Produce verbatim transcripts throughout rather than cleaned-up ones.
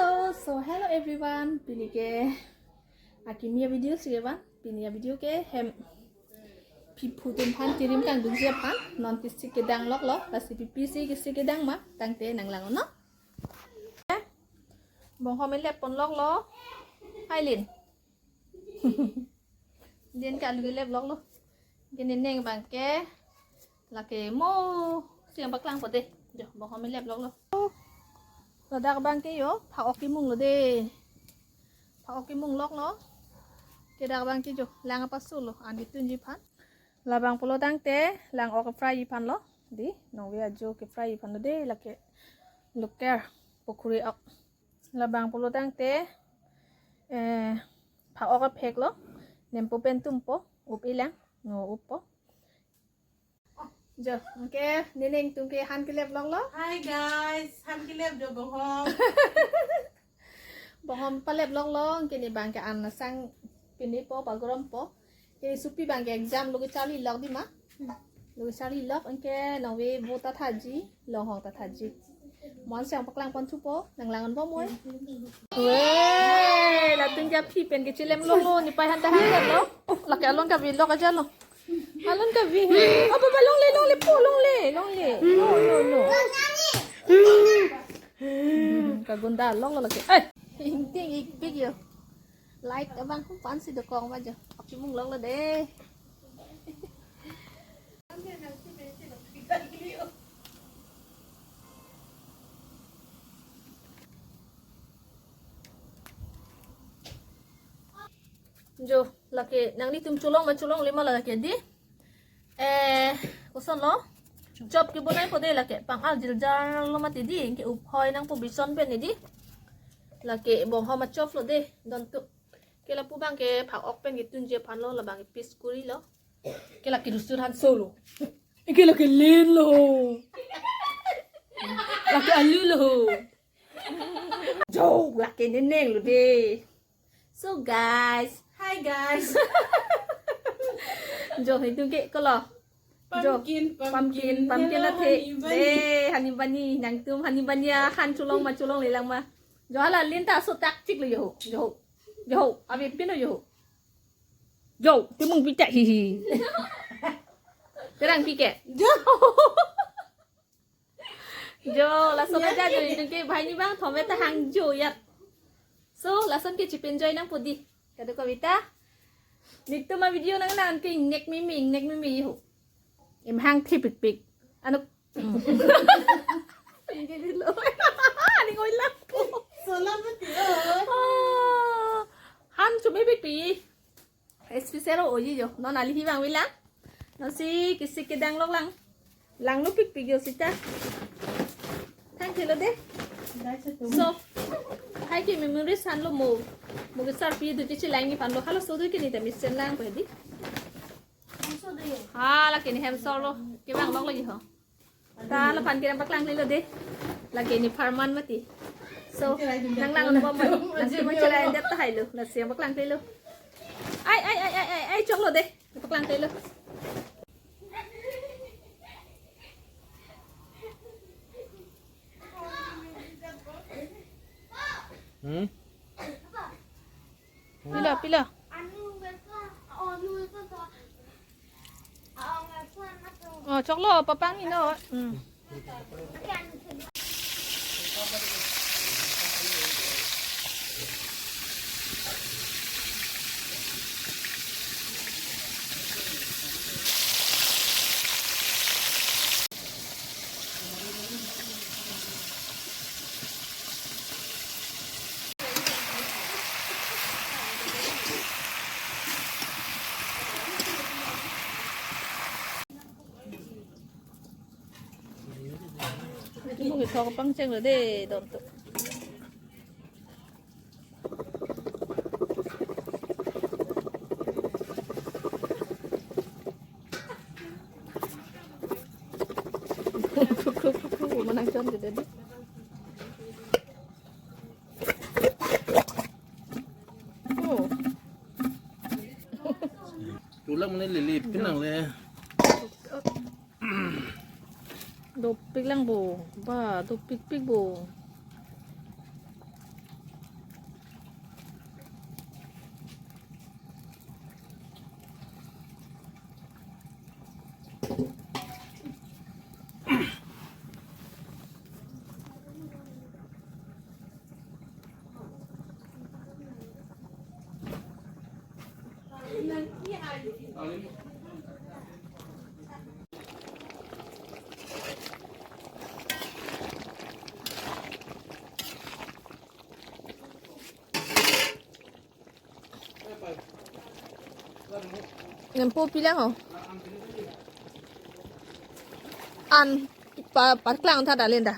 So, so hello everyone. Pini ke akimi avideo si ke bang. Pini avideo ke hem phiphu atum aphan, tirim kangdungji aphan. Non kisik kedang loklo. Lasi pi pisi kisik kedang ma, tangte nanglang non. Bonghom elep pon loklo. Hai Lin. Lin ke alu elep loklo. Ke Neneng abang ke lake mo siang paklangpo de. Jo, bonghom elep loklo. Ladak abang ke jo, phak-ok kemunglo de. Phak-ok kemung loklo. Ke dak abang ke jo, lang apasulo, an ketunji aphan. Labang pulo tangte, lang-ok fry ji aphanlo. Di, nongve ajo ke fry ji aphanlo de, lake local pukhuri ok. Labang pulo tangte, eh, phak-ok apheklo. Nempo pen tumpo, up-i lang, no uppo. Jo, anke Neneng atum ke han kelep loklo. Hi guys, han kelep jo bonghom. Bonghom palep loklo, anke ne abang ke an asang pinipo, pagorompo. Ke Supi abang ke exam lo kecharli lok di ma. Lo kecharli lok, anke nongve vo ta thaji, longhong ta thaji. Mo an siang paklang pon thupo, nanglang non bo moi. Weh, latum ke aphi pen kechilem loklo, ne pai han ta hanglo. Oh, lake alon kavi lok aja lo. Alon kavi. Oh, papa longle, longle, po longle, longle. No, no, no. Hmm, kagunda loklo lake. Eh, ingting ik pik jo. Light abang hu pan si dokong ma jo. Phak-ok kemung loklo de. Jo, lake nanglitum cholong ma cholongle ma lake di. Eh, kosonlo? Chop kebonaipo de lake. Pang-al jiljarlo mati di. Ke uphoi nangpo bison pen di. Lake bonghom achop lo de. Don tu. Ke lapu abang ke phak-ok pen ketunji aphanlo, labang ke piece kurilo. Ke lake rusur han solo. Ke lake Lin lo. Lake alu lo. Jo, lake Neneng lo de. So guys, hi guys. Jo, itum ke kolo. Jo, pumpkin, pumpkin, pumpkin, pumpkin yellow athe. Honey bunny. De, honey bunny, nangtum honey bunny ahan cholong ma cholongle lang ma. Jo hala Lin ta so tak chiklo jo, jo, jo, abi pino jo. Jo, timung pita hi hi. Terang pike. Jo. Jo, laso kaja jo, itum ke banghini abang thome ta hang jo yat. So, lason ke chipin join nangpo di. Kadokave ta. Netum avideo nangnan ke ingnek mimi, ingnek mimi ho. Em hang thi pikpik. Ano. Ingke di lo. Ani ngoi lapo. Solam mati lo. Ah, han chumi pikpik. Special oji jo. Non alihi abang bilang. Non si kisik kedang lok lang. Langlo pikpik jo sita. Thank you lo de. So, hai ke memories han lo mo. Mo ke sarpi do ke chilang ni pan lo. Halaso do ke ne ta mesen lang ko di. Hala ke ne hem solo. Kevang loklo ji ho. Ta laphan ke nangpaklang lelo de. Lake ne pharman mati. So, nanglang non bo mai. Nangsi mo chelai dep ta hailo. Lasi nangpaklang lelo. Ai, ai, ai, ai, ai, ai, choklo de. Nangpaklang lelo. Hmm? Pilo, pilo. Oh, choklo, papang ino. Hmm. Mung ithok pangcheng lo de, don tu. Manang chon ke de. Oh. Tulak mene lili pinang le. Dopik lang bo. Ba, dopik pik bo. Nempo pilang ho. An pa parklang tha dalin da.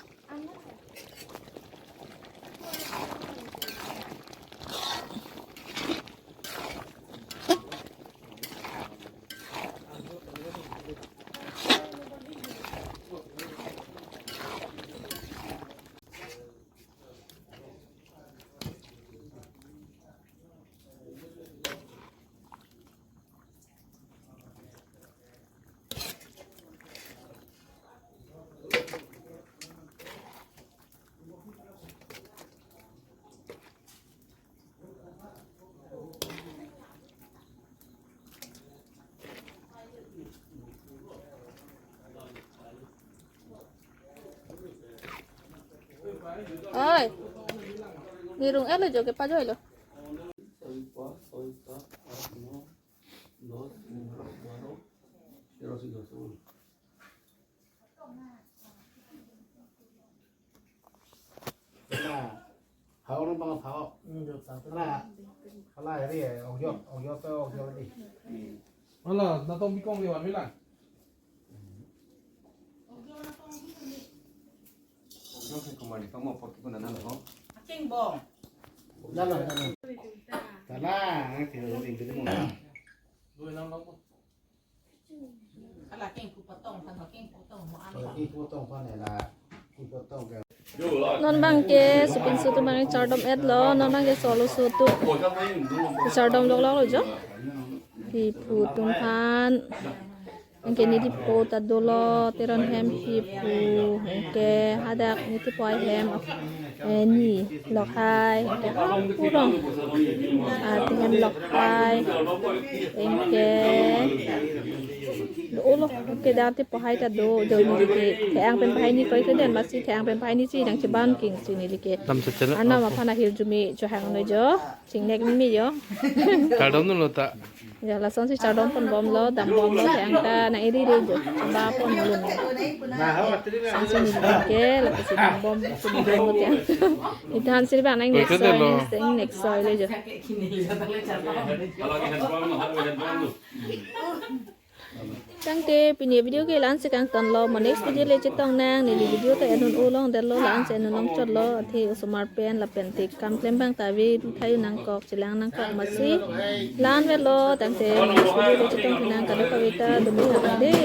Oi. Nirung elo jo ke pajoilo. Nah, hau nang bang hau. Hmm, jok satu. Nah, hala eri eh, ogyot, ogyot, ogyot di. Hala, natong bikong di wan bilang. Ogyot ke kemari kamu pakai guna nang ho. Aking bong. Dalam, dalam. Dalam, eh, tidak ada yang tidak mau. Dua enam dong. Ala king pu patong, tang king pu patong mo an. King pu patong pan la, king pu patong ke. Non bang ke, supin sutu bang chardom et lo, non bang ke solo sutu. Chardom lok lok lo jo. Pi pu tum pan. Anke neli po ta dolo, Teron hem pi pu. Anke hadak neli po hem. Eh, ni lok hai, anke ha purong. Ah, tehem lok hai. Anke dolo, anke dati po hai ta do, do neli ke. Thang pen po hai ni koi ke den, masi thang pen po hai ni si nang cheban king si neli ke. Dam se channel. Anam aphan ahirjume chohang lo jo. Chingnek mimi jo. Chardom lo ta. Jo, lasonsi chardom pon bom lo, dam bom lo, thang ta nang eri re jo. Ba pon lo. Lasonsi neli ke, lapusi dam bom, si dam bom lo thang. Ithan siri bang nang next soy, next, next soy le jo. Tangte pini video ke la-an si kangton lo, mo next video le chetong nang, neli video ta en un-o long det lo, la-an si en un long chot lo, athe osomar pen lapen te kam klem bang ta ave, thayu nangkok, chelang nangkok masi. La-an vet lo, tangte mo next video le chetong nang, kadokave ta dumi ha de.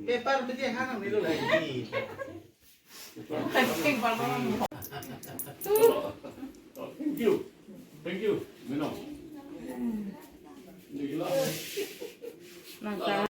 Paper bidi hanang nilo lagi. Thank you. Thank you. Minum.